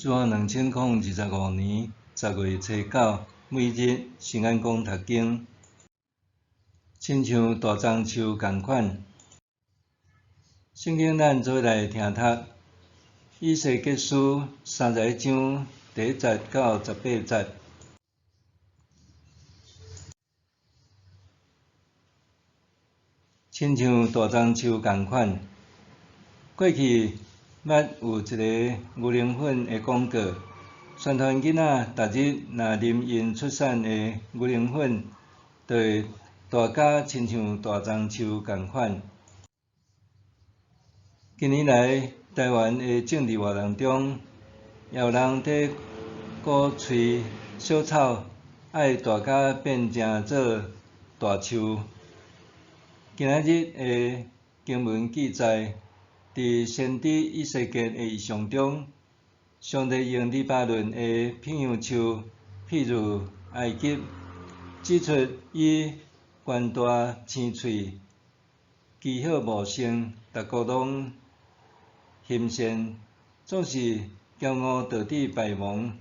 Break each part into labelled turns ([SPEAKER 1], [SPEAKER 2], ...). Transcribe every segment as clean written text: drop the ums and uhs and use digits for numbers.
[SPEAKER 1] 主後2025年10月初九，每日新眼光讀經，親像大樟樹仝款。聖經咱做伙來聽讀，以西結書31章第1節到18節。親像大樟樹仝款，過去捌有一个牛奶粉的广告，宣传囡仔逐日若啉𪜶出产的牛奶粉，就会大甲亲像大樟树仝款。近年来，台湾的政治活动中，也有人伫鼓吹小草爱大甲变成做大树。今仔日的经文记载，伫先知以西结的异象中，上帝用黎巴嫩的檳榔树譬喻埃及，指出伊悬大青喙，枝叶茂盛，逐国拢欣羡，总是骄傲导致败亡。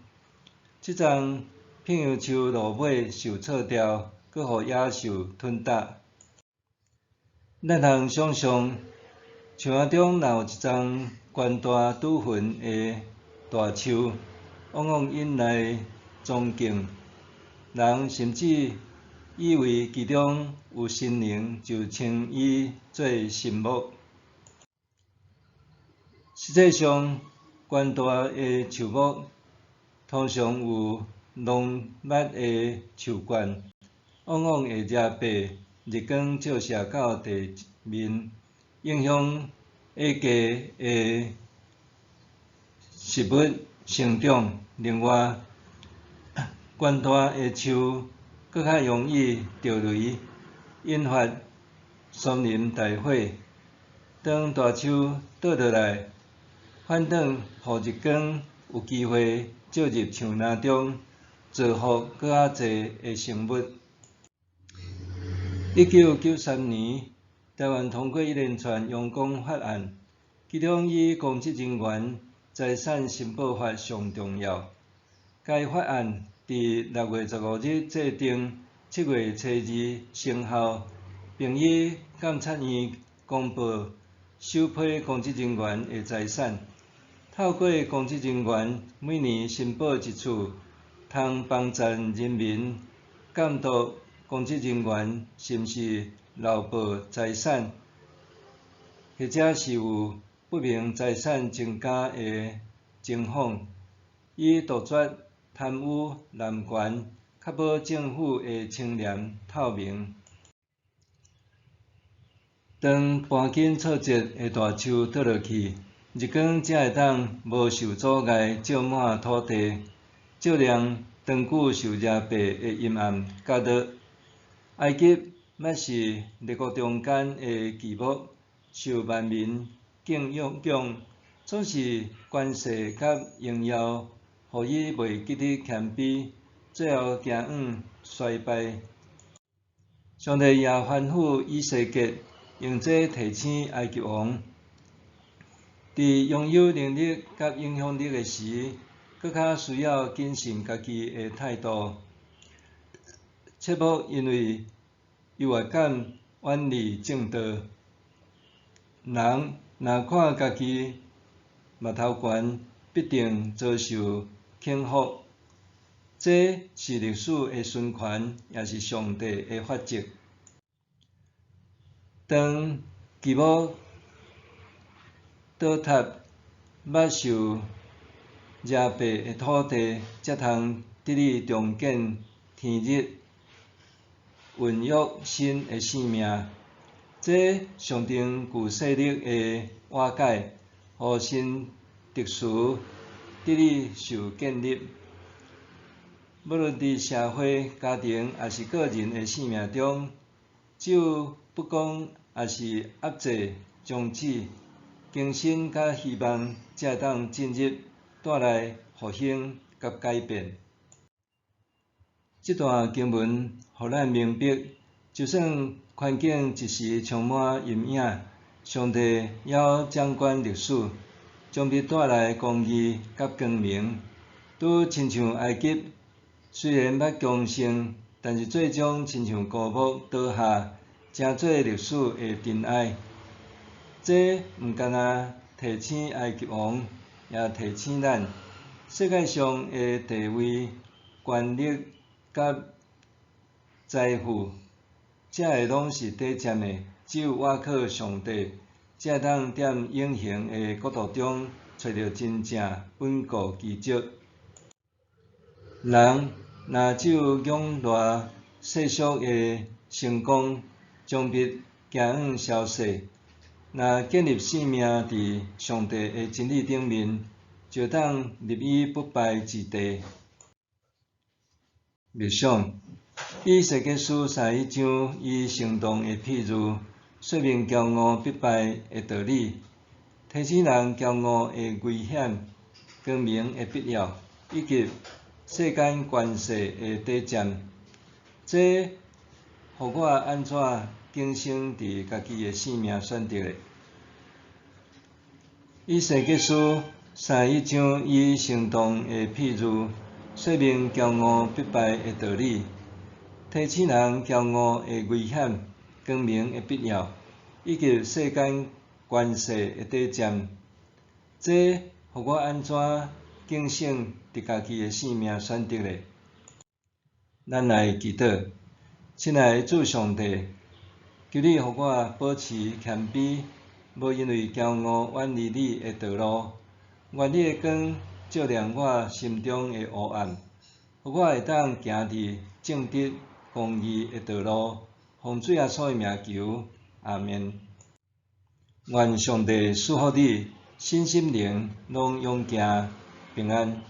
[SPEAKER 1] 这丛檳榔树落尾受错掉，阁予野兽吞食。咱通想象，树仔中若有一丛悬大拄云的大树，往往引来尊敬，人甚至以为其中有神灵，就称伊做神木。实际上，悬大的树木通常有浓密的树冠，往往会遮蔽日光照射到地面，影响下低的植物生长。另外，悬大的树阁较容易著雷，引发森林大火。当大树倒落来，反转予日光有机会照入树林中，造福阁较济的生物。1993年，台湾通过一连串阳光法案，其中以公职人员财产申报法上重要。该法案伫6月15日制定，7月初2生效，并以监察院公报首批公职人员的财产。透过公职人员每年申报一次，通帮助人民监督公职人员是毋是漏报财产，或者是有不明财产增加的情况，以杜绝贪污滥权，确保政府的清廉透明。当盘根错节的大树倒落去，日光才会当无受阻碍照满土地，照亮长久受遮蔽的阴暗角落。埃及捌是列国中间的巨木，受万民敬仰，总是权势佮荣耀，予伊袂记得谦卑，最后行向衰败。上帝也吩咐以西结用这提醒埃及王，伫拥有能力佮影响力的时，阁较需要谨慎家己的态度。切莫因为优越感远离正道。人若看家己目头悬，必定遭受轻忽。这是历史的循环，也是上帝的法则。当基木倒塌，捌受遮蔽的土地，才通得以重见天日，孕育新的生命。这象征旧势力的瓦解，予新秩序得以受建立。无论伫社会、家庭，抑是个人的生命中，只有不公抑是压制终止，更新佮希望才会当进入，带来复兴佮改变。这段经文予咱明白，就算环境一时充满阴影，上帝犹掌管历史。將必帶來公義佮光明。拄親像埃及，雖然捌強盛，但是最終親像枯木倒下，成做歷史的塵埃。這毋干焦提醒埃及王，也提醒咱，世界上的地位、權力佮財富，這个攏是短暫的，只有倚靠上帝，才會當踮永恆的國度中揣著真正穩固基石。人若只有仰賴世俗的成功，將必行向消逝。若建立性命佇上帝的真理頂面，就當立於不敗之地。默想，以西結書31章以生動的譬喻，說明驕傲必敗的道理，提醒人驕傲的危險、光明的必要，以及世間權勢的短暫。這予我按怎警醒佇家己的生命選擇的？以西結書31章以生動的譬喻，說明驕傲必敗的道理，提醒人驕傲的危險、光明的必要，以及世間權勢的短暫。這予我按怎警醒佇家己的生命選擇的？咱來祈禱，親愛的主上帝，求你予我保持謙卑，無因為驕傲遠離你的道路。願你的光照亮我心中的黑暗，予我會當行佇正直公義的道路。奉主耶穌的名求，阿們。願上帝賜福你，身心靈攏勇健平安。